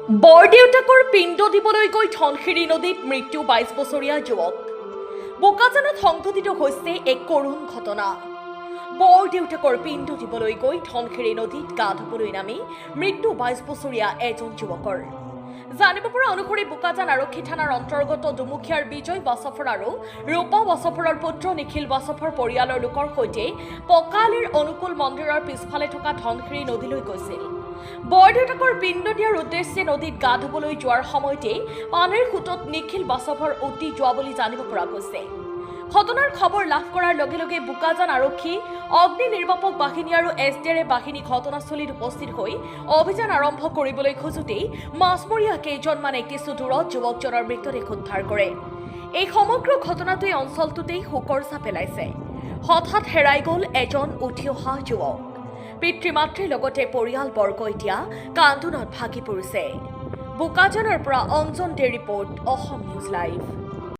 বৰদেউতাকৰ পিণ্ড দিবলৈ গৈ ধনশিৰি নদীত মৃত্যু 22 বছৰীয়া যুৱক। বোকাজানত সংঘটিত হৈছে এক কৰুণ ঘটনা। বৰদেউতাকৰ পিণ্ড দিবলৈ গৈ ধনশিৰি নদীত গা ধুবলৈ নামি মৃত্যু 22 বছৰীয়া এজন যুৱকৰ। জানিব পৰা অনুসৰি বোকাজান আৰক্ষী থানাৰ অন্তৰ্গত দুমুখীয়াৰ বিজয় বাছফৰ আৰু ৰূপা বাছফৰৰ পুত্ৰ নিখিল বাছফৰ পৰিয়ালৰ লোকৰ সৈতে পকালিৰ অনুকূল মন্দিৰৰ পিছফালে থকা ধনশিৰি নদীলৈ গৈছিল। বৰদেউতাকৰ পিণ্ড দিয়াৰ উদ্দেশ্যে নদীত গা ধুবলৈ যোৱাৰ সময়তেই পানীৰ সোঁতত নিখিল বাছফৰ উটি যোৱা বুলি জানিব পৰা গৈছে। ঘটনাৰ খবৰ লাভ কৰাৰ লগে লগে বোকাজান আৰক্ষী, অগ্নি নিৰ্বাপক বাহিনী আৰু এছ ডি আৰ এফ বাহিনী ঘটনাস্থলীত উপস্থিত হৈ অভিযান আৰম্ভ কৰিবলৈ খোজোতেই মাছমৰীয়া কেইজনমানে কিছু দূৰত যুৱকজনৰ মৃতদেহ উদ্ধাৰ কৰে। এই সমগ্ৰ ঘটনাটোৱে অঞ্চলটোতেই শোকৰ ছাঁ পেলাইছে। হঠাৎ হেৰাই গ'ল এজন উঠি অহা যুৱক। পিতৃ মাতৃৰ লগতে পৰিয়ালবৰ্গ এতিয়া কান্দোনত ভাগি পৰিছে। বোকাজানৰ পৰা অঞ্জন দে ৰিপৰ্ট, অসম নিউজ লাইভ।